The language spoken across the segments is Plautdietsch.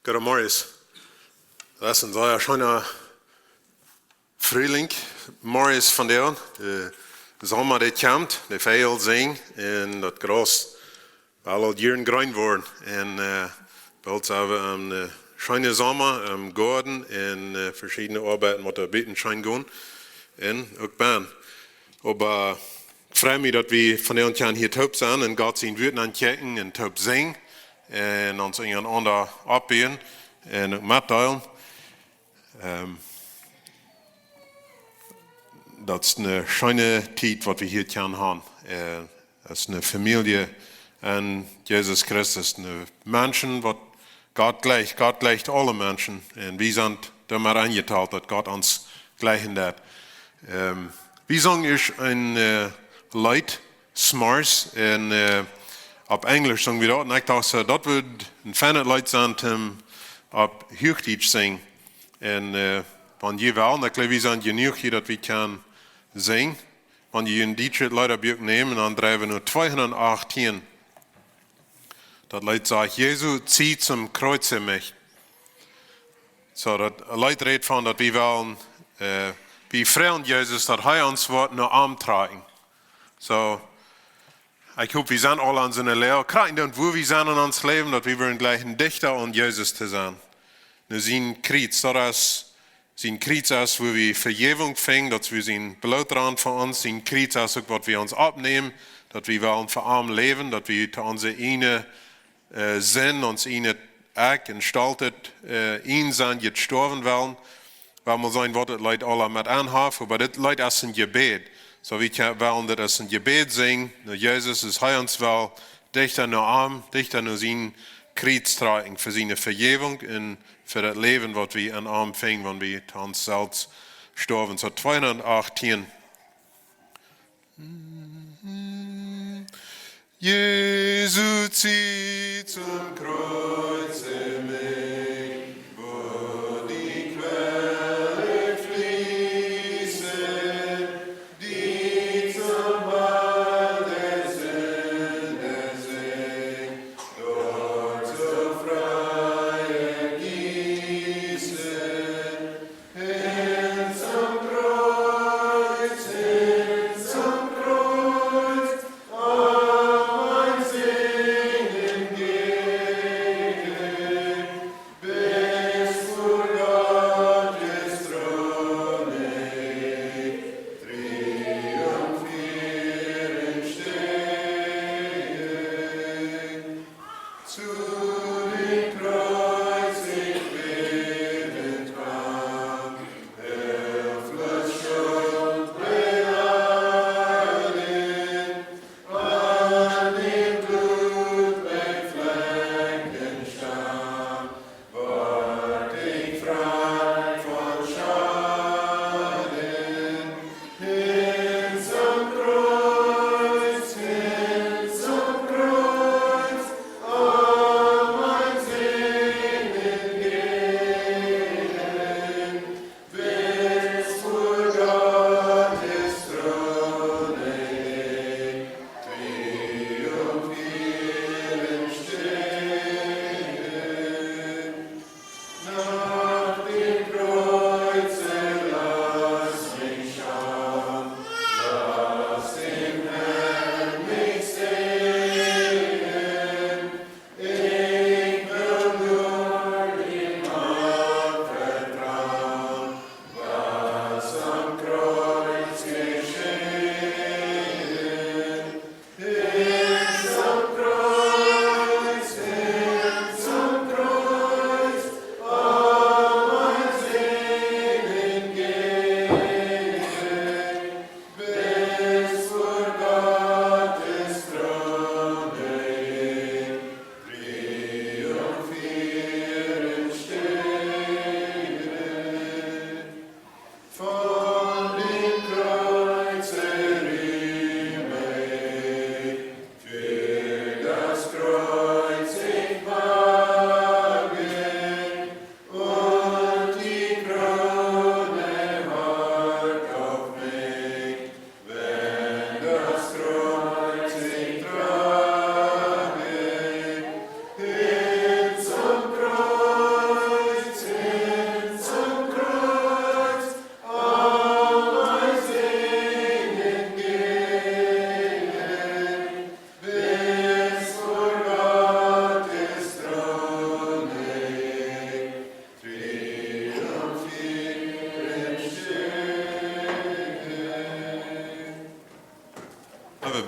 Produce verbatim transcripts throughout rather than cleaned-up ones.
Goodemorjes. Daut es een sea scheena Frielinkj, Morjes vondoag. De Somma, dee kjemt, de Väajel sinjen un daut Graus well aul jieren jreen woaren. Un, äh, boolt sent wie aum, äh, scheenen Somma, aum Goaden un, äh, veschiedne Oabeit mott doa buten scheen gonen. Un uk bennen. Oba ekj frei mie, daut wie vondoag kjennen hia toop sennen un Gott sien Wuat aunkjikjen un toop sinjen un ons unjarenaunda oppbuen un uk metdeelen. Ähm, daut es eene scheene Tiet, waut wie hia kjennen haben. Äh, daut es eene Famielje en Jesus Christus, eene Menschen, waut Gott jlikjt. Gott jlikjt aule Menschen. Un wie sent doamet enjetalt, daut Gott ons jlikjen deit. Ähm, wie sungen ieescht een, äh, Leet, S'morjes, un, äh, opp Enjlisch sungen wie daut. Un ekj docht soo, daut wudd een feinet Leet sennen, om opp Huachdietsch to sinjen. Un, äh, wan jie wellen, ekj jleew, wie sent jenuach hia, daut wie kjennen sinjen. Wan jie een dietschet Leedabuak nämen, dan dreien wie no tweehundertachtzehn. Daut Leet sajcht: „Jesu, zieh zum Kreuze mich.“ Soo, daut Leet rät von daut wie wellen, äh, wie freien Jesus, daut hee ons woat no am droagen. Soo, ekj hop, wie sent aul aun soone Loag, krakjt dan, wua wie sent en ons Läwen, daut wie wellen jleichen dichta aun Jesus to sennen. No sien Kjriez, daut es, sien Kjriez es, wua wie Vejäwunk finjen, daut wie sien Bloot ran fa ons, sien Kjriez es uk, waut wie ons oppnämen, daut wie wellen fa am läwen, daut wie to onse ieejne, äh, Sind, ons ieejnet Ekj un Stolt, äh, ieejent jestorwen wellen. Wie wellen seenen, waut daut Leet aules met aunhaft, oba dit Leet es een Jebäd. Soo, wie kje-, wellen dit aus een Jebäd sinjen. No Jesus, es hee ons well dichta no am, dichta no sien Kjriez droagen, fa siene Vejäwunk un fa daut Läwen, waut wie en am finjen, wan wie to ons selfst stoawen. Soo, tweehundertachtzehn. Jesus, zieh zum Kreuze mich, wo die Quelle fließe, die zum Heil der Sünde sinkt, dort so frei ergieße. Hin zum Kreuz, hin zum Kreuz, all mein Sehnen gegen.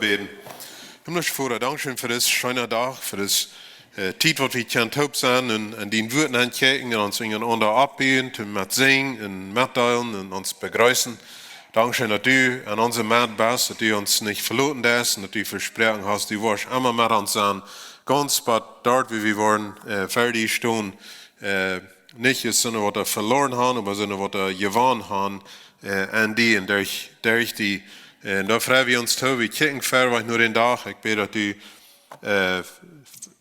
Bäden. Himmlischa Voda, dankscheen fa disen scheenen Dach, fa dise, äh, Tiet, waut wie kjennen toop sennen un, un dien Wort aunkjikjen un ons unjarenaunda oppbuen, toop met sinjen un metdeelen un ons bejreessen. Dankscheen, daut du aun onse Medd best, daut du ons nich veloten deist un daut du vesproaken hast, du woascht emma met ons sennen, gaunz bat doa, wua wie woaren, äh, ver die stonen, äh, nich aus soone, waut veloaren haben, oba soone, waut jewonnen haben, äh, aun die un derch, derch die. Un doa frei wie ons too, wie kjikjen ver no dän Dach. Ekj bäd, daut du, äh,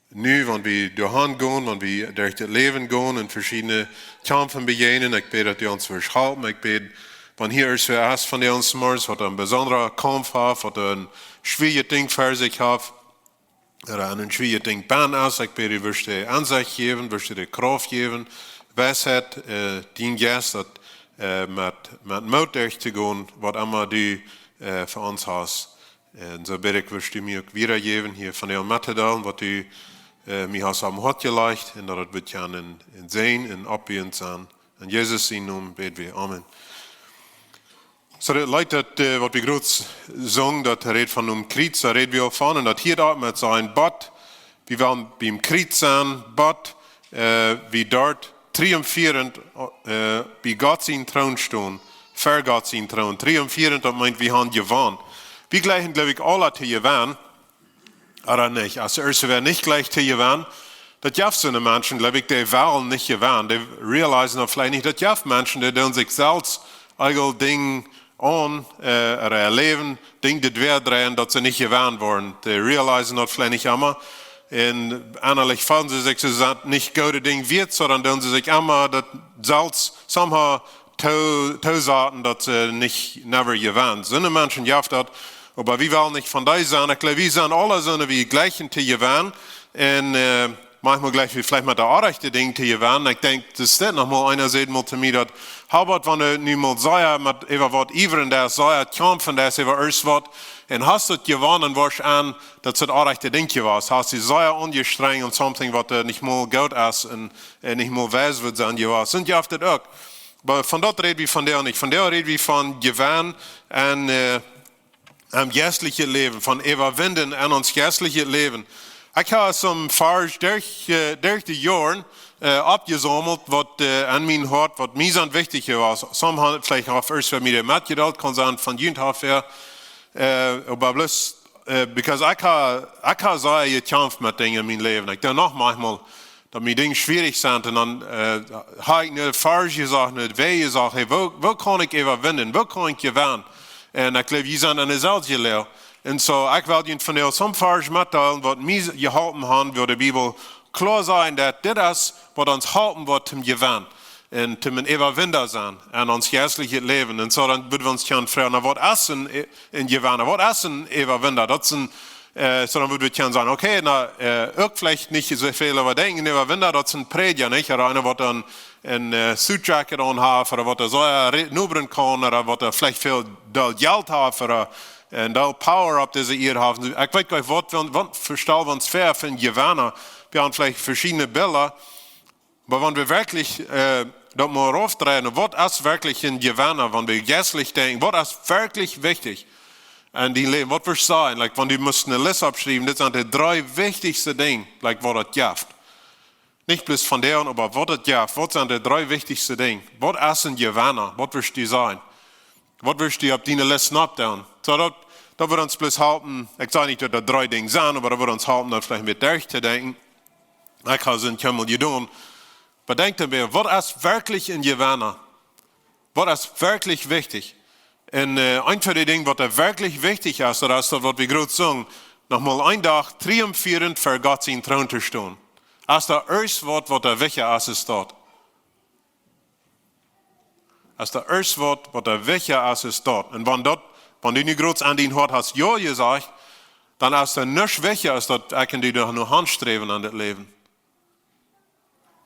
nu, wan wie doahan gonen, wan wie derch daut Läwen gonen un veschiedne Kjamfen bejäajnen, ekj bäd, daut du ons woascht halpen. Ekj bäd, wan hia irjentwäa es von dee ons morjes, waut een besondra Kaumf haft, waut een schwieejet Dinkj ver sikj haft, ooda aun een schwieejet Dinkj benen es, ekj bäd, du woascht de Ensecht jäwen, woascht de Krauft jäwen, Weisheit, äh, dien Jeist, daut, äh, met, met Moot derchtogonen, waut emma du, äh, fa ons hast. Un soo bäd ekj, woascht du mie uk wada jäwen, hia von dän mettodeelen, waut du, äh, mie hast aum Hoat jelajcht, un daut et woat kjennen een Säajen un oppbuen sennen. En Jesus sienen Nomen bäd wie. Amen. Soo, daut Leet, daut, äh, waut wie krakjt sungen, daut rät von dän Kjriez, doa räd wie aul von, un daut hieet opp met sennen, bat, wie wellen biem Kjriez sennen, bat, äh, wie doa triumphierend, äh, bie Gott sienen Troon stonen, ver Gott sienen Troon. Triumphierend, daut meent, wie haben jewonnen. Wie jleichen, jleew ekj, aula to jewennen, ooda nich? Aus irjentwäa nich jleicht to jewennen, daut jeft soone Menschen, jleew ekj, dee wellen nich jewennen. Dee realisen daut veleicht nich. Daut jeft Menschen, dee doonen sikj selfst eejentlich Dinja aun, äh, ooda erläwen, Dinja, dee doatoo dreien, daut see nich jewennen woaren. Dee realisen daut veleicht nich emma. Un ennalich feelen see sikj, see sent nich goode Dinja wieet, sonda doonen see sikj emma daut selfst somehow to, to saten, daut see nich, never jewennen. Soone Menschen jeft daut, oba wie wellen nich von dee sennen. Ekj jleew, wie sent aula soone, wie jleichen to jewennen. Un, äh, maunchmol jleich wie veleicht met de orrajchte Dinja to jewennen. Ekj denkj, daut es dit noch mol, eena säd mol to mie daut, Halbert, wan du nu mol sea met äwa waut iewren deist, sea kjamfen deist äwa irjent waut, un hast daut jewonnen, woascht aun, daut es daut orrajchte Dinkj jewast. Hast die sea aunjestrenjt aun something, waut, äh, nich mol goot es un, un nich mol wies woat sennen jewast. Un jeft daut uk. Oba von daut räd wie vondoag nich. Vondoag räd wie von jewennen un, äh, em jeistlichen Läwen, von äwawinden en ons jeistlichet Läwen. Ekj hab soone Varsch derch, äh, derch de Joaren, äh, oppjesaumelt, waut, äh, aun mien Hoat, waut mie sea wichtich wia. Somje haben veleicht aul ieescht, wan mie dee metjedeelt, kaun sennen von junt haft, äh, oba bloos, äh, because ekj hab, ekj hab sea jekjamft met Dinja en mien Läwen. Ekj denkj noch maunchmol, daut mie Dinja schwierich sent. Un dan, äh, hab ekj een Varsch jesajcht, een Wajch jesajcht, hey, woo, woo kaun ekj äwawinden? Woo kaun ekj jewennen? Un ekj jleew, jie sent en deeselwje Loag. Un soo, ekj well junt vondoag soone Varsch metdeelen, waut mie jeholpen haben, wua de Bibel kloa sajcht, daut dit es, waut ons halpen woat toom jewennen. Un toom een Äwawinda sennen en ons jeistlichet Läwen. Un soo, dan wudden wie ons kjennen froagen, na, waut es een, een Jewenna? Waut es een Äwawinda? Daut es een Äh, soo dan wudd wie kjennen sajen, okay, na, äh, uk veleicht nich soo väl äwa denkjen, äwa wan daut, daut es een Prädja, nich? Ooda eena, waut een, een, äh, suit jacket aun haft, ooda waut doa soo, äh, re-, nobren kaun, ooda waut doa veleicht väl doll Jelt haft, ooda, äh, een doll power opp dise Ieed haft. Ekj weet goanich, waut, waut, waut vestal wie ons fa een Jewenna. Wie haben veleicht veschiedne Bilda, oba wan wie werkjlich, äh, daut mol raufdreien, waut es werkjlich een Jewenna, wan wie jeistlich denkjen, waut es werkjlich wichtich en dien Läwen? Waut wudd jie sajen? Like, wan du must eene List oppschriewen, dit sent de dree wichtichste Dinja, like, waut et jeft. Nich bloos vondoag, oba waut et jeft. Waut sent de dree wichtichste Dinja? Waut es een Jewenna? Waut wudd jie sajen? Waut wudd jie opp diene List nopp doonen? Soo, daut, daut wudd ons bloos halpen. Ekj saj nich, daut daut dree Dinja sent, oba daut wudd ons halpen, daut veleicht een bät derchtodenkjen. Ekj hab daut kjeenmol jedonen. Oba denkj dan wada, waut es werkjlich een Jewenna? Waut es werkjlich wichtich? Un, äh, eent von de Dinja, waut doa werkjlich wichtich es, daut es daut, waut wie krakjt sungen, noch mol een Dach triumphierend ver Gott sienen Troon to stonen. Es doa ieescht waut, waut doa wichtja es, es daut. Es doa ieescht waut, waut doa wichtja es, es daut. Un wan daut, wan du nu krakjt aun dien Hoat hast jo jesajcht, dan es doa nuscht wichtja, aus daut ekj un du doa no hansträwen en dit Läwen.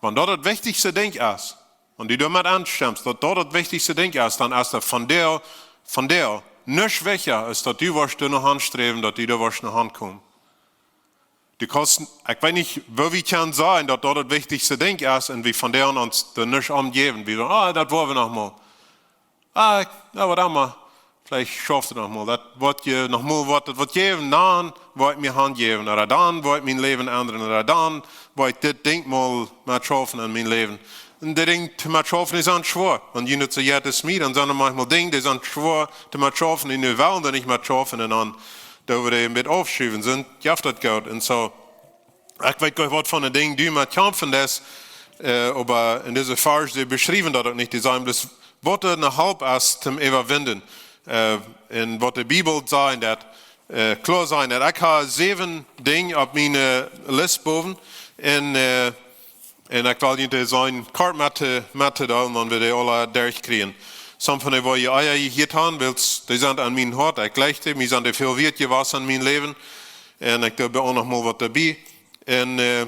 Wan daut daut wichtichste Dinj es, wan du doamet enstemst, daut daut daut wichtichste Dinj es, dan es doa vondoag, vondoag nuscht wichtja, aus daut du woascht doa no hansträwen, daut du doa woascht no hankomen. Du kaust, ekj weet nich, woo wie kjennen sajen, daut daut daut wichtichste Dinj es un wie vondoag ons doa nuscht om jäwen. Wie sajen, ah, daut woaren wie noch mol. Ah, ekj, jo, waut emma. Veleicht schauft et noch mol. Daut woat je noch mol waut, daut woat jäwen, dan woa ekj mie hanjäwen. Ooda dan woa ekj mien Läwen endren. Ooda dan woa ekj dit Dinkj mol met schaufen en mien Läwen. Un dee Dinja met schaufen, dee sent schwoa. Wan jie daut soo jeit aus mie, dan sent doa maunchmol Dinja, dee sent schwoa met schaufen, dee nu wellen doa nich met schaufen. Un dan doo wie dee een bät aufschuwen, sent, jeft daut goot. Un soo, ekj weet goanich waut fa een Dinkj du met kjamfen deist, äh, oba en dise Varsch, dee beschriewen daut uk nich. Dee sajen bloos, waut eene Help es toom äwawinden. Äh, un waut de Bibel sajen deit, äh, kloa sajen deit. Ekj hab säwen Dinja opp miene List bowen. Un, äh, un ekj well junt dee soo kort met, met deelen, dan wie dee aule derchkjrieen. Some von dee, waut jie ea jehieet han, wiels dee sent aun mien Hoat. Ekj jleich dee, mie sent dee väl wieet jewast en mien Läwen. Un ekj doo bie uk noch mol waut doabie. Un, äh,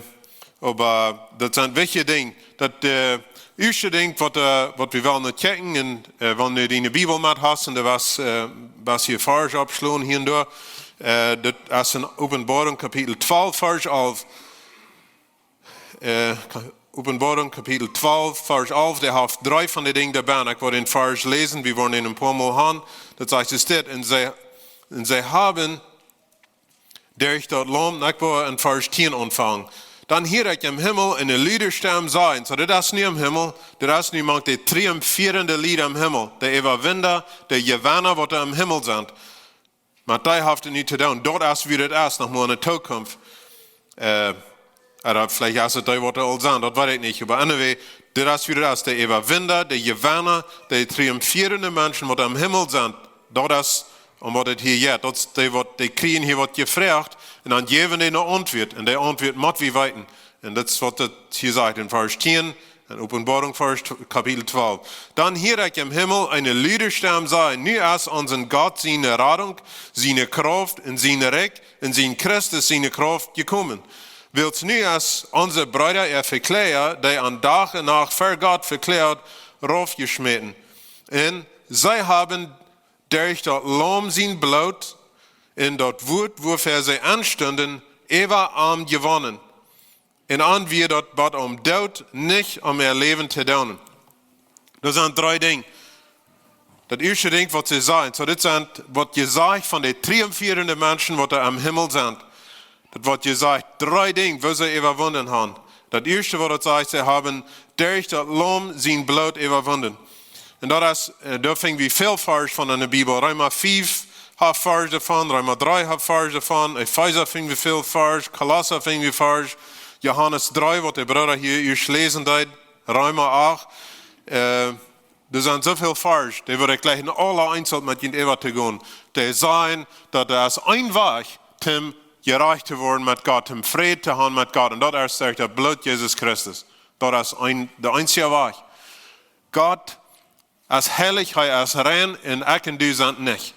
oba daut sent wichtje Dinja. Daut, äh, ieeschte Dinkj, waut, äh, waut wie wellen no kjikjen, un, äh, wan du diene Bibel met hast un du west, äh, west hia Varsch oppschlonen, hia un doa, äh, daut es en Openboarunk Kapitel twalf, Varsch alf. Äh, Ka-, Openboarunk Kapitel twalf, Varsch alf, dee haft dree von dee Dinja doabie. Ekj well dän Varsch läsen, wie woaren dän een poa mol han. Daut sajcht es dit: Un see, un see haben derch daut Laum, ekj well en Varsch tieen aunfangen. Dan hieed ekj em Himmel eene lude Stemm sajen. Soo, dit es nu em Himmel, dit es nu mank dee triumfieren Lied em Himmel. De Äwawinda, de Jewenna, waut doa em Himmel sent. Met dee haft et nich to doonen. Daut es, woo daut es, noch mol en de Zukunft. Äh, ooda veleicht es et dee, waut doa aul sent, daut weet ekj nich. Oba anyway, daut es, woo daut es. De Äwawinda, de Jewenna, de triumfieren Menschen, waut em Himmel sent. Daut es, om waut et hia jeit. Daut es dee, waut, dee kjrieen hia waut jefroacht. Un dan jäwen dee eene Auntwuat. Un dee Auntwuat mott wie weeten. Un daut es, waut et hia sajcht en Varsch tieen. En Openboarunk, Varsch tw-, Kapitel twalf. Dan hieed ekj em Himmel eene lude Stemm sajen: Nu es onsen Gott siene Radunk, siene Krauft un sien Rikj un sien Christus siene Krauft jekomen. Wiels nu es onse Breeda äa Vekjläa, dee aun Dach un Nacht ver Gott vekjläat, raufjeschmäten. Un see haben derch daut Laum sien Bloot un daut Wuat, wuafäa see enstunden, äwa am jewonnen. Un an wia daut bat aum Doot nich om äa Läwen to doonen. Daut sent dree Dinja. Daut ieeschte Dinkj, waut see sajen, soo, dit sent, waut jesajcht von de triumfieren Menschen, waut doa em Himmel sent. Daut woat jesajcht, dree Dinja, woo see äwawunden han. Daut ieeschte, waut et sajcht, see haben derch daut Laum sien Bloot äwawunden. Un daut es, äh, doa finj wie väl Varsch von en de Bibel. Reema fief haft Varsch doavon, Reema dree haft Varsch doavon, Efeesa finj wie väl Varsch, Kolossa finj wie Varsch, Johanes dree, waut de Brooda hia ieescht läsen deed, Reema acht, äh, doa sent soo väl Varsch, dee wudd ekj jlikj en aule eenzeln met junt äwa to gonen. Dee sajen, daut doa es een Wajch, om jerajcht to woaren met Gott, om Fräd to haben met Gott. Un daut es derch daut Bloot Jesus Christus. Daut es een, de eensje Wajch. Gott es heilich, hee es rein, un ekj un du sent nich.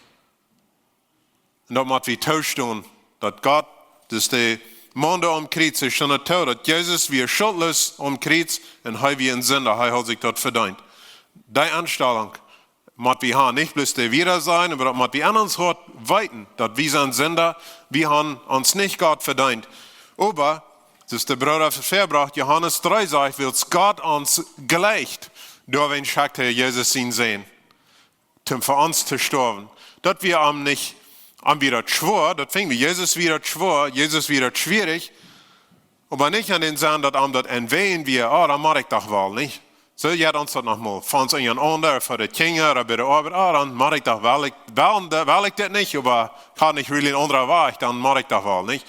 Un daut mott wie toostonen, daut Gott, daut de Maun aum Kjriez, hee stunt daut too, daut Jesus wia schultloos aum Kjriez un hee wia een Sinda, hee haud sikj daut vedeent. Dee Enstalunk mott wie han, nich bloos de Wieed sajen, oba daut mott wie aun ons Hoat weeten, daut wie sent Sinda, wie han ons nich Gott vedeent. Oba, soo aus de Brooda väabrocht, Johanes dree sajcht, wiels Gott ons jleicht, doawäajen schekjt hee Jesus sienen Sän, om fa ons to stoawen. Daut wia am nich, am wia daut schwoa, daut finj wie, Jesus wia daut schwoa, Jesus wia daut schwierich, oba nich en dän Senn, daut am daut en wäajen wia, oh, dan mott ekj doch woll, nich? Soo jeit ons daut noch mol. Fa ons eent aundret, fa de Kjinja, ooda bie de Oabeit, oh, dan mott ekj doch woll, ekj well, well ekj dit nich, oba ekj hab nich really een aundren Wajch, dan mott ekj doch woll, nich?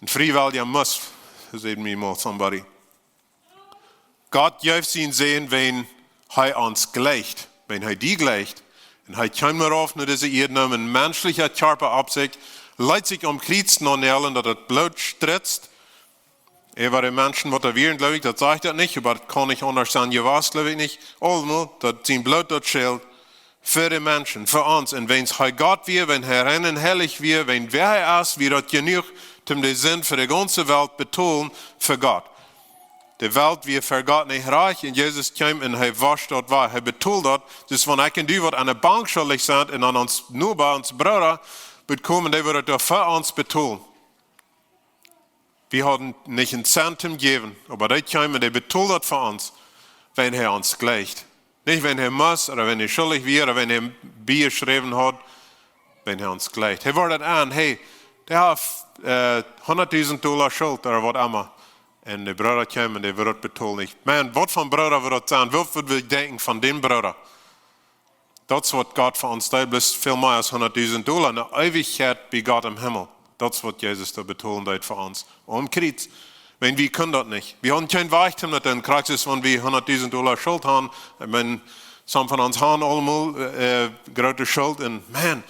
Een friewellja Must, said mie mol somebody. Gott jeef sienen Sän, wiels hee ons jleicht, wiels hee die jleicht. Un hee kjeem rauf no dise Ieed, neem een menschlichen Kjarpa opp sikj, leet sikj aum Kjriez naajlen, daut daut Bloot stritzt. Äwa de Menschen, waut doa wieren, jleew ekj, daut sajcht daut nich, oba daut kaun nich aundasch sennen jewast, jleew ekj nich. Aulmol, daut sien Bloot daut schält fa de Menschen, fa ons. Un wiels hee Gott wia, wiels hee rein un heilich wia, wiels wäa hee es, wia daut jenuach, om de Sind fa de gaunze Welt betolen fa Gott. De Welt wia ver Gott nich rajcht, un Jesus kjeem un hee wosch daut wajch. Hee betold daut. Soo wan ekj un du waut aun de Bank schuldich sent un aun ons Noba, ons Brooda, woat komen, dee woat daut fa ons betolen. Wie hauden nich een Cent to jäwen, oba dee kjeem un dee betold daut fa ons, wiels hee ons jleicht. Nich wan hee must, ooda wan hee schuldich wia, ooda wan hee Bia jeschräwen haud, wan hee ons jleicht. Hee wort daut aun, hey, dee haft äh, hundatdusent Dolla Schult ooda waut emma. Un de Brooda kjeem un dee wudd daut betolen. Ekj meen, waut fa Brooda wudd daut sennen? Waut wudd wie denkjen von dän Brooda? Daut es waut Gott fa ons deed, bloos väl mea aus hundatdusent Dolla. Ne Eewichkjeit bie Gott em Himmel. Daut es waut Jesus doa betolen deed fa ons. Aum Kjriez. Wan wie kunnen daut nich. Wie hauden kjeen Wajch om daut en Praxis, wan wie hundatdusent Dolla Schult hauden. Ekj meen, some von ons hauden aulemol äh, groote Schult. Un meen,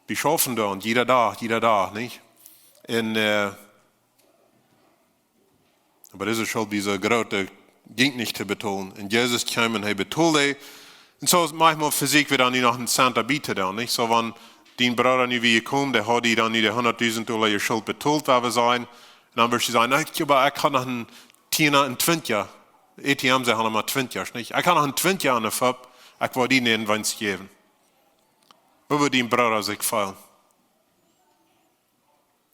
wie schaufen doa un jieda Dach, jieda Dach, nich? Un äh, oba dise Schult wia soo groot, dee jinkj nich to betolen. Un Jesus kjeem un hee betold dee. Un soo es maunchmol fa sikj wada nie noch een Cent doabie to doonen, nich? Soo wan dien Brooda nu wada kjemt, dee haud die dan nu de hundatdusent Dolla Schult betolt, wua wie sent. Un dan wurscht du sajen, "Nä, oba ekj haud noch een Tiener un Twintja." A T M, see hauden mau Twintja, nich? "Ekj haud noch een Twintja aun de Fupp, ekj wull die nu eent jäwen." Woo wudd dien Brooda sikj feelen?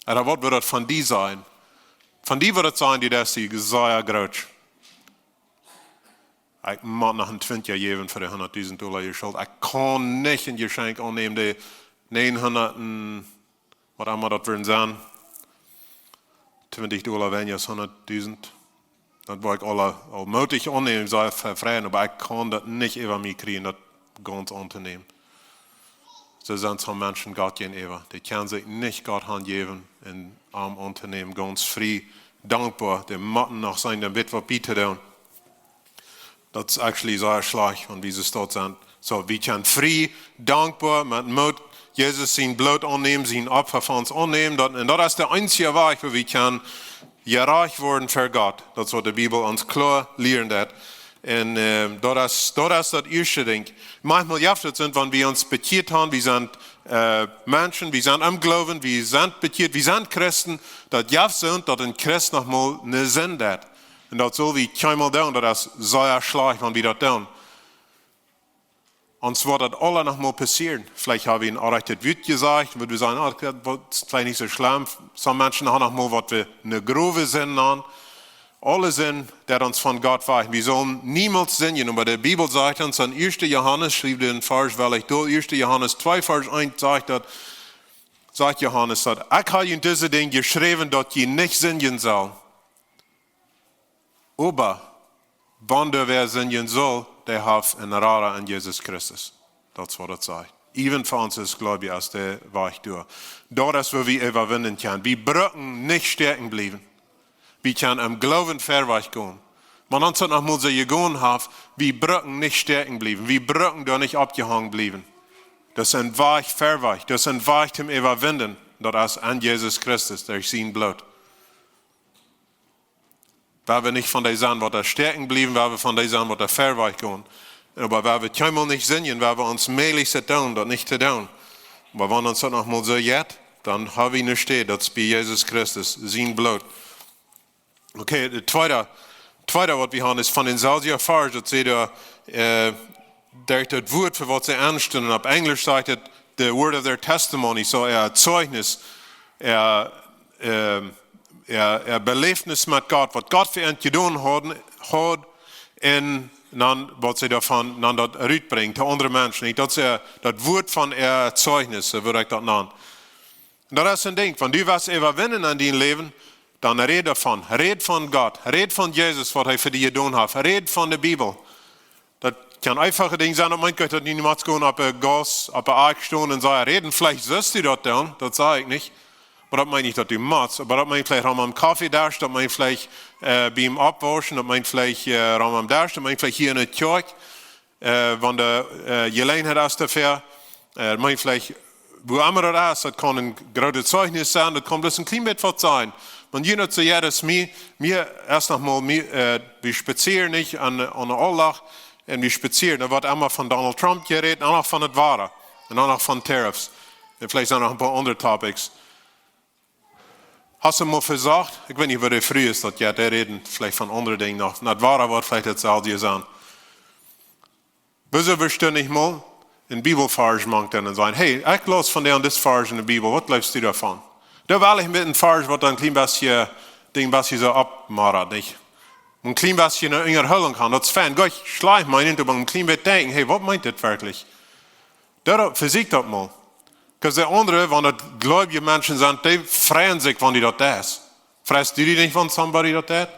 Ooda waut wudd daut von die sennen? Von die wudd daut sennen, dee es die sea groot. Ekj mott noch een Twintja jäwen fa de hundatdusent Dolla Schult. Ekj kaun nich een Jeschenkj aunnämen, dee näajenhundat un waut emma daut wudden sennen. Twintja Dolla weinja aus hundatdusent. Daut wudd ekj aul, aul mootich aunnämen, sea vefreien, oba ekj kaun daut nich äwa mie kjrieen, daut gaunz auntonämen. Soo sent some Menschen Gott jäajenäwa. Dee kjennen sikj nich Gott hanjäwen un am auntonämen, gaunz frie, dankboa. Dee motten noch sennen, dän Witwa Pieter doonen. Daut es actually sea schlajcht, wan wie soo doa sent. Soo, wie kjennen frie, dankboa, met Moot Jesus sien Bloot aunnämen, sien Opfa fa ons aunnämen. Daut, un daut es de eensje Wajch, woo wie kjennen jerajcht woaren ver Gott. Daut es waut de Bibel ons kloa lieren deit. Un äh, daut es, daut es daut ieeschte Dinkj. Maunchmol jeft daut sent, wan wie ons bekjieet haben, wie sent äh, Menschen, wie sent em Gloowen, wie sent bekjieet, wie sent Christen, daut jeft sent, daut een Christ noch mol ne Sind deit. Un daut sull wie kjeenmol doonen, daut es sea schlajcht, wan wie daut doonen. Ons woat daut aula noch mol passieren. Veleicht haben wie een orrajchtet Wuat jesajcht, wua wie sajen, "Oh, daut es veleicht nich soo schlemm." Some Menschen haben noch mol waut wie ne growe Sind nanen. Aule Sind, dee ons von Gott wajchmoakt. Wie sellen niemols sindjen. Oba de Bibel sajcht ons en ieeschte Johanes, schrift en Varsch, well ekj doa, ieeschte Johanes twee, Varsch eent, sajcht daut, sajcht Johanes daut, "Ekj hab junt dise Dinja jeschräwen, daut jie nich sindjen sellen." Oba wan wäa sindjen sull, dee haft een Rada en Jesus Christus. Daut es waut daut sajcht. Even fa ons es Gloowe aus de Wajch doa. Daut es woo wie äwawinjen kjennen. Wie brucken nich stäakjen bliewen. Wie kjennen em Gloowen verwoats gonen. Wan ons daut noch mol soo jegonen haft, wie brucken nich stäakjen bliewen. Wie brucken doa nich oppjehongen bliewen. Daut es een Wajch verwoats. Daut es een Wajch toom äwawinjen. Daut es en Jesus Christus, derch sien Bloot. Wan wie nich von dee sent, waut doa stäakjen bliewen, wan wie von dee sent, waut doa verwoats gonen. Oba wan wie kjeenmol nich sindjen, wan wie ons mäajlich sent doonen, daut nich to doonen. Oba wan ons daut noch mol soo jeit, dan hab wie ne Städ, daut es bie Jesus Christus, sien Bloot. Okay, de tweede, tweede waut wie haben es von dän selwjen Varsch, daut see doa äh, derch daut Wuat, fa waut see aunstunden. Opp Enjlisch sajcht et, the word of their testimony, soo äa Zeichnis, äa, ähm, äa, äa Beläwnis met Gott, waut Gott fa an jedonen haud, haud, un dan waut see doavon, dan daut rutbrinjen to aundre Menschen. Nich? Daut es äa, daut Wuat von äa Zeichnis, soo wudd ekj daut nanen. Un daut es een Dinkj, wan du west äwawinjen en dien Läwen, dan räd doavon. Räd von Gott. Räd von Jesus, waut hee fa die jedonen haft. Räd von de Bibel. Daut kjennen eenfache Dinja sennen, daut meent nich, daut du motst gonen opp de Gauss, opp de Akj stonen un sajen, räden, veleicht sust du daut doonen, daut saj ekj nich. Oba daut meent nich, daut du motst. Oba daut meent veleicht rom aum Koffiedesch, daut meent veleicht äh, biem Oppwauschen, daut meent veleicht äh, rom aum Desch, daut meent veleicht hia enne Kjoakj, äh, wan de äh, Jeläajenheit es doafäa, äh, daut meent veleicht, wua emma daut es, daut kaun een grootet Zeichnis sennen, daut kaun bloos een kjlien bät waut sennen. Wan jie daut soo, jo, daut es mie, mie es noch mol, mie, äh, wie spazieren nich aun, aun de Auldach, un wie spazieren, doa woat emma von Donald Trump jerät, un uk von daut Wada, un uk von Tariffs, un veleicht sent noch een poa aundre Topics. Hast du mol vesocht? Ekj weet nich, woo de Frues daut jeit, dee räden veleicht von aundre Dinja noch. Daut Wada woat veleicht daut selwje sennen. Woo soo wurscht du nich mol een Bibelvarsch mank doonen un sajen, hey, ekj laus vondoag dis Varsch en de Bibel, waut jleefst du doavon? Doa well ekj met een Varsch, waut dan een kjlien bät, Dinj een bät soo oppmoddert, nich? Een kjlien bät ne Unjahoolunk haben, daut es fein. Goot, schlajcht meent, oba een kjlien bät denkjen, hey, waut meent dit werkjlich? Daut, fa sikj daut mol. Because de aundre, wan daut gleubje Menschen sent, dee freien sikj, wan dee daut deist. Freist du die nich, wan somebody daut deit?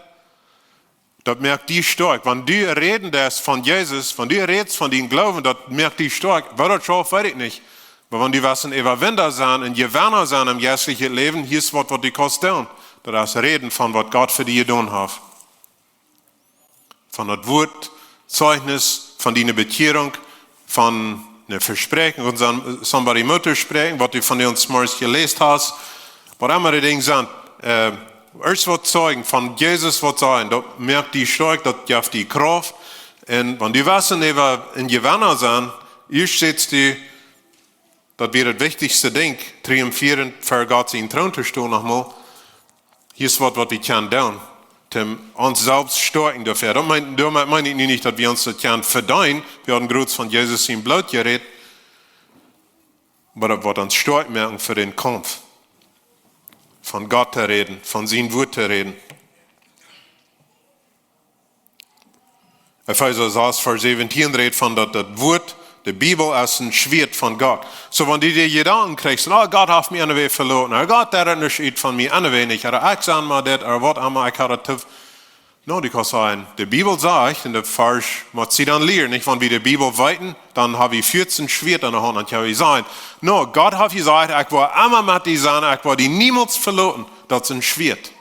Daut moakt die stoakj. Wan du räden deist von Jesus, wan du rätst von dän Gloowen, daut moakt die stoakj. Waut daut schauft, weet ekj nich. Oba wan du west een Äwawinda sennen, een Jewenna sennen em jeistlichen Läwen, hia es waut, waut du kaust doonen. Daut es räden von waut Gott fa die jedonen haft. Von daut Wuat, Zeichnis, von diene Bekjierunk, von eene Vespräakjunk, von some-, somebody Moot toospräakjen, waut du von ons morjens jeläst hast, waut emma de Dinja sent, äh, ieescht waut zeijen, von Jesus waut sajen, daut moakt die stoakj, daut jeft die Krauft. Un wan du west een Äwa-, een Jewenna sennen, ieescht sitst du, daut wia daut wichtichste Dinkj, triumphierend ver Gott sienen Troon to stonen nochmol. Hia es waut, waut wie kjennen doonen, om ons selfst stoakjen doafäa. Daut meent, doamet meen ekj nu nich, daut wie ons daut kjennen vedeenen. Wie haben groots von Jesus sien Bloot jerät. Oba daut woat ons stoakj moaken fa dän Kaumf. Von Gott to räden, von sien Wuat to räden. Efeesa sas, Varsch säwentieen rät von daut, daut Wuat, de Bibel es een Schwieet von Gott. Soo, wan du dee Jedanken kjrichst, oh, Gott haft mie aunewäajen veloten, oh, Gott, dee rät nich ut von mie aunewäajen, ooda ekj sie mau dit, ooda waut emma, ekj haud daut to. No, du kaust sajen, de Bibel sajcht, un de Varsch mott see dan lieren, nich? Wan wie de Bibel weeten, dan hab wie foazeen Schwieet aun de Haunt, dan kjenn wie sajen, no, Gott haft jesajcht, ekj woa emma met die sennen, ekj woa die niemols veloten. Daut es een Schwieet.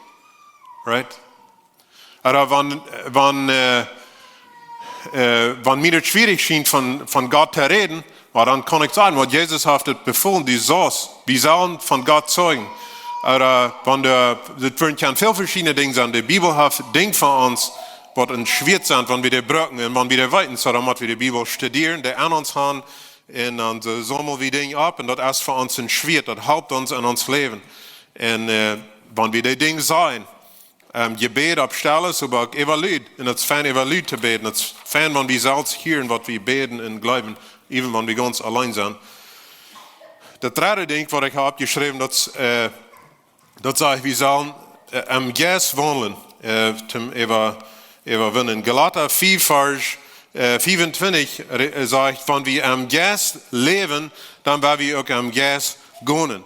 Right? Ooda wan, wan, äh, äh, wan mie daut schwierich schient von, von Gott to räden, oba dan kaun ekj sajen, waut Jesus haft daut befolen, du saust, wie sellen von Gott zeijen. Ooda wan de, daut wudden kjennen väl veschiedne Dinja sennen. De Bibel haft Dinja fa ons, waut een Schwieet sent, wan wie dee brucken un wan wie dee weeten, soo dan mott wie de Bibel studieren, dee aun ons haben, un dan soo saumel wie Dinja opp, un daut es fa ons een Schwieet, daut halpt ons en ons Läwen. Un, äh, wan wie dee Dinja sajen, ähm, Jebäd opp Stell es, oba uk äwa lud. Un daut es fein, äwa lud to bäden. Daut es fein, wan wie selfst hieren, waut wie bäden un jleewen, even wan wie gaunz auleen sent. Daut dredde Dinkj, waut ekj hab oppjeschräwen, daut es, äh, daut sajcht, wie sellen, äh, em Jeist waundlen, äh, toom äwa, äwawinnen. Galata fief, Varsch, äh, fiefuntwintich re-, äh, sajcht, wan wie em Jeist läwen, dan woa wie uk em Jeist gonen.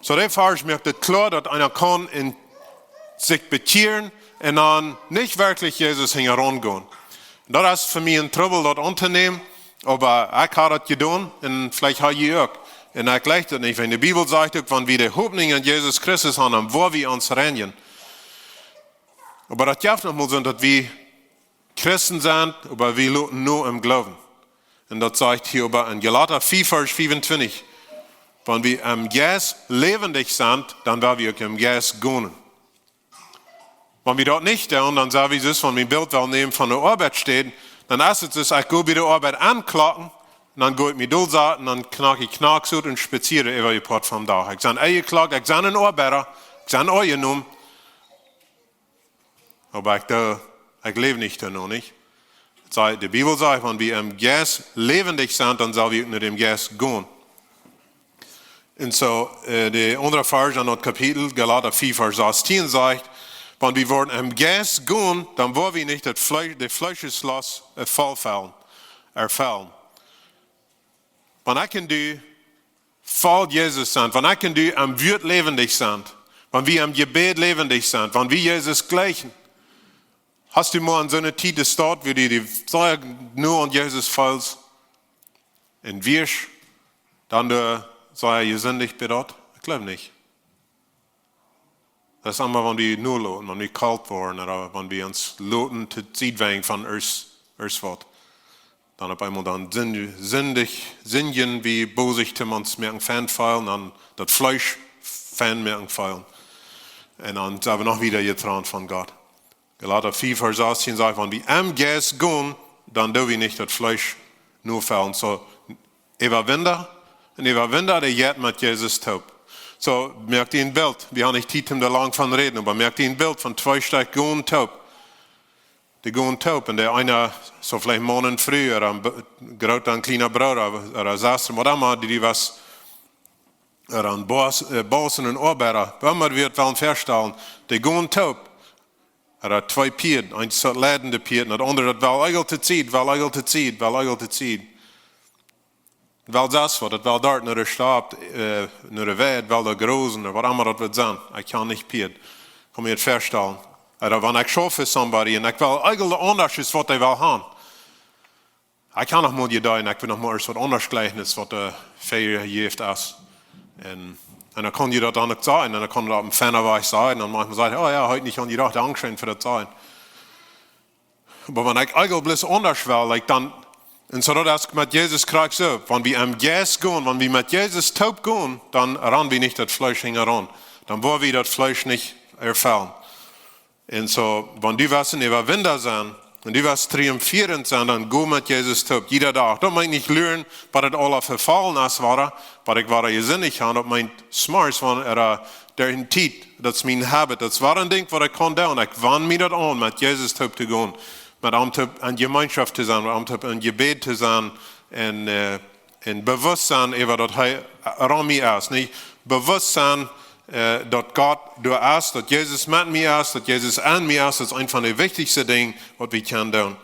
Soo, de Varsch moakt daut kloa, daut eena kaun en sikj bekjieren un dan nich werkjlich Jesus hinjaraun gonen. Daut es fa mie een Trubbel, daut auntonämen, oba ekj hab daut jedonen un veleicht hab jie uk. Un ekj jleich daut nich, wiels de Bibel sajcht uk, wan wie de Hopninj aun Jesus Christus haben, dan woa wie ons reinjen. Oba daut jeft nochmol soo, daut wie Christen sent, oba wie loten no em Gloowen. Un daut sajcht hia oba en Galata fief, Varsch fiefuntwintich, wan wie em Jeist läwendich sent, dan woa wie uk em Jeist gonen. Wan wie daut nich doonen, dan sent wie soo, wan wie een Bilt wellen nämen von de Oabeitstäd, dan es et soo, ekj go bie de Oabeit aunklocken, un dan go ekj mie dol sitten, dan knack ekj Knacks ut un spazieren äwa de Poat vom Dach. Ekj sie enjeklockt, ekj sie een Oabeida, ekj sie aunjenomen. Oba ekj doo, ekj läw nich doano, nich? Daut sajcht, de Bibel sajcht, wan wie em Jeist läwendich sent, dan sell wie uk no däm Jeist gonen. Un soo, äh, de aundre Varsch en daut Kapitel, Galata fief, Varsch sastieen sajcht, wan wie woaren em Jeist gonen, dan woa wie nich daut Flee-, de Fleescheslost erfellen, erfellen. Wan ekj un du voll Jesus sent, wan ekj un du em Wuat läwendich sent, wan wie em Jebäd läwendich sent, wan wie Jesus jleichen. Hast du mol aun soone Tiet estaut, wua du die sea no aun Jesus feelst un wieescht dan doa sea jesindicht bie daut? Ekj jleew nich. Daut es emma, wan wie noloten, wan wie kolt woaren, ooda wan wie ons loten to Sied wenjen von ieescht, ieescht waut. Dan opp eemol dan sind-, sindicht, sindjen wie bosich, toom ons moaken fein feelen, dan daut Fleesch fein moaken feelen. Un dan sent wie noch wieda jetrant von Gott. Galata fief, Varsch sastieen sajcht, wan wie em Jeist gonen, dan doo wie nich daut Fleesch nofellen. Soo, Äwawinda, een Äwawinda, dee jeit met Jesus toop. Soo, moak die een Bilt. Wie haben nich Tiet om doa lang von räden, oba moak die een Bilt von twee Stekj gonen toop. Dee gonen toop. Un de eena, soo veleicht Maun un Fru, ooda een Be-, groota un kjliena Brooda, ooda Sesta, waut emma, dee, dee wia, ooda een Boss, äh, Boss un een Oabeida, waut emma wie daut wellen väastalen, dee gonen toop. Ooda twee Pieed, eent daut leidende Pieed, un daut aundre daut well eenjemol to Tiet, well eenjemol to Tiet, well eenjemol to Tiet. Well sest waut, daut well doa no de Staup, äh, no de Weid, well doa grosen, ooda waut emma daut woat sennen. Ekj kaun nich Pieed. Kaun mie daut väastalen. Ooda wan ekj schauf fa somebody un ekj well eenjemol aundasch aus waut dee well haben. Ekj kaun noch mol jedeenen, ekj well noch mol ieescht waut aundasch jlikjen aus waut de Fäa jeft es. Un, un dan kaun jie daut dan uk sajen, un dan kaun daut opp een feinen Wajch sajen, un dan mach ekj sajen, oh jo, haud ekj nich aun jedocht, dankscheen fa daut sajen. Oba wan ekj eenjemol bloos aundasch well, like dan, un soo daut es met Jesus Christus uk. Wan wie em Jeist gonen, wan wie met Jesus toop gonen, dan rannen wie nich daut Fleesch hinjaraun. Dan woa wie daut Fleesch nich erfellen. Un soo, wan du west een Äwawinda sennen, un du west triumphierend sennen, dan go met Jesus toop, jieda Dach. Daut meent nich luren, waut daut aula vefaulen es, wada, waut ekj wada jesindicht hab, daut meent smarts, wan et, äh, derch de Tiet, daut es mien Habit, daut es wada een Dinkj waut ekj kaun doonen. Ekj wann mie daut aun, met Jesus toop to gonen, met am toop enn Jemeenschoft to sennen, met am toop enn Jebäd to sennen, un, äh, un bewusst sennen äwa daut hee rom mie es, nich? Bewusst sennen, äh, daut Gott doa es, daut Jesus met mie es, daut Jesus enn mie es, daut es eent von de wichtichste Dinja waut wie kjennen doonen.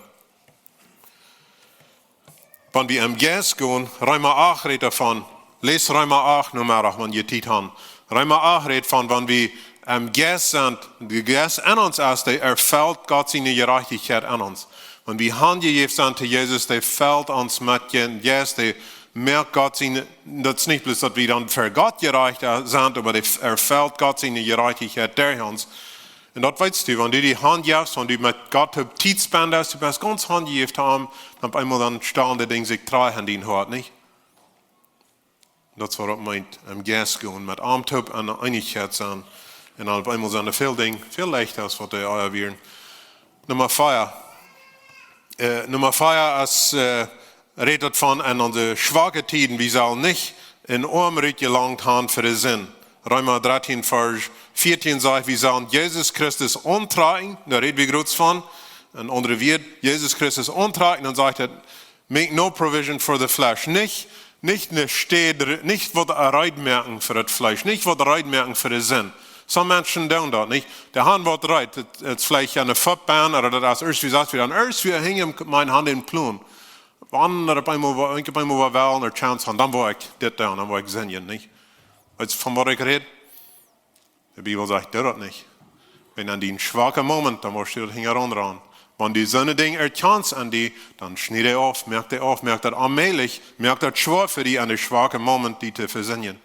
Wan wie em Jeist gonen, Reema acht rät doavon, läs Reema acht nochmol, wan jie Tiet haben. Reema acht rät von, wan wie em Jeist sent, de Jeist enn ons es, dee erfelt Gott siene Jerajchtichkjeit enn ons. Wan wie hanjejäft sent to Jesus, dee felt ons met dän Jeist, dee moakt Gott siene, daut es nich bloos daut wie dan ver Gott jerajcht, äh, sent, oba dee erfelt Gott siene Jerajchtichkjeit derch ons. Un daut weetst du, wan du die hanjefst, wan du met Gott opp Tiet spendest, du best gaunz hanjejäft to am, dan opp eemol dan stalen de Dinja sikj trigj enn dien Hoat, nich? Daut es waut daut meent, em Jeist gonen, met am toop enn Eenichkjeit sennen. Un dan opp eemol sent väl Dinja väl leichta aus waut dee ea wieren. Numma vea. Äh, Numma vea es, äh, rät daut von enn onse schwake Tieden, wie sellen nich enn Oamoot jelangt haben fa de Sind. Reema dartieen, Varsch vieetieen sajcht, wie sellen Jesus Christus auntrakjen, doa rät wie groz von, enn aundre Wieed, Jesus Christus auntrakjen, dan sajcht et, make no provision for the flesh. Nich, nich ne Städ, nich waut reed moaken fa daut Fleesch, nich waut reed moaken fa de Sind. Some Menschen doonen daut, nich? Dee haben waut reed, et, et veleicht eene Footband, ooda daut es ieescht, wie sajcht, wie dan ieescht, wie hinjen, mien Haunt em Plon. Wan opp eemol, wan ekj opp eemol woa wellen, ne Chance haben, dan woa ekj dit doonen, dan woa ekj sindjen, nich? Weetst du, von waut ekj räd? De Bibel sajcht, doo daut nich. Wan enn dien schwaka Moment, dan woascht du daut hinjaraun rannen. Wan du soone Dinja erkjanst aun die, dan schnied dee auf, moak dee auf, moak daut onmäajlich, moak daut schwoa fa die enn dän schwaken Moment die to vesindjen.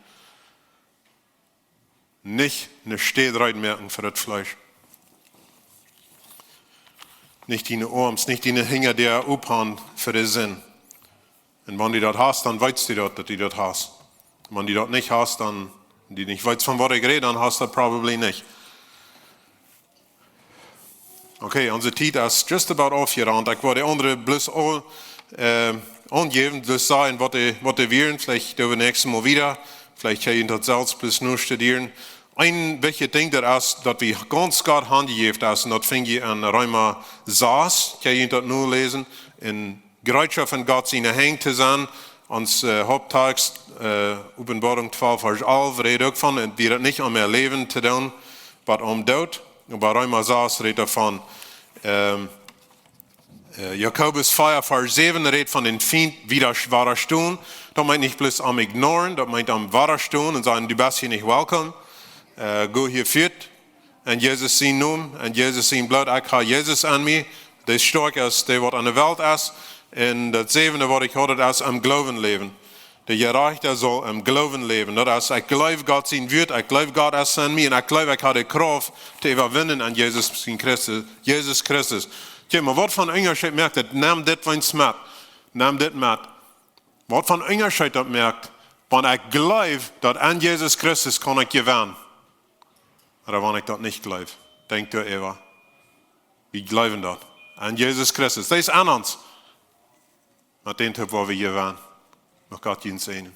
Nich ne Städ reed moaken fa daut Fleesch. Nich diene Oarms, nich diene Henj doa opphoolen fa de Sind. Un wan du daut hast, dan weetst du daut, daut du daut hast. Wan du daut nich hast, dan, du nich weetst von waut ekj räd, dan hast du daut probably nich. Okay, onse Tiet es just about aufjerant. Ekj wull de aundre bloos aul, äh, aunjäwen, bloos sajen waut dee, waut dee wieren. Veleicht doo wie näakjstet Mol wieda. Veleicht kjenn jie daut selfst bloos nu studieren. Een wichtjet Dinkj doa es, daut wie gaunz Gott hanjejäft es, un daut finj jie enn Reema sas, kjenn jie daut nu läsen, enn Jereetschoft enn Gott siene Henj to sennen. Ons, äh, Haupttext, äh, Openboarunk twalf, Varsch alf, rät uk von, un wie daut nich aun mea läwen to doonen, waut aum Doot, oba Reema sas rät doavon. Ähm, äh, Jakobus vea, Varsch säwen rät von dän Fient wada, wadastonen. Daut meent nich bloos am ignoren, daut meent am wadastonen un sajen, du best hia nich welcome. Äh, go hia fuat. Enn Jesus sien Nomen, enn Jesus sien Bloot, ekj hab Jesus aun mie, dee stoakja es dee waut aun de Welt es. Un daut säwende waut ekj haud, daut es em Gloowen läwen. De Jerajchta saul em Gloowen läwen. Daut es, ekj jleew Gott sien Wuat, ekj jleew Gott es enn mie, un ekj jleew ekj hab de Krauft to äwawinden aun Jesus sien Christus, Jesus Christus. Kjikj mol, waut fa een Unjascheet moakt et? Nem dit weens met. Nem dit met. Waut fa een Unjascheet daut moakt, wan ekj jleew daut aun Jesus Christus kaun ekj jewennen. Ooda wan ekj daut nich jleew. Denkj doaräwa. Wie jleewen daut. Aun Jesus Christus. Dee es aun ons. Met dän toop woa wie jewennen. Mucht Gott junt säajnen.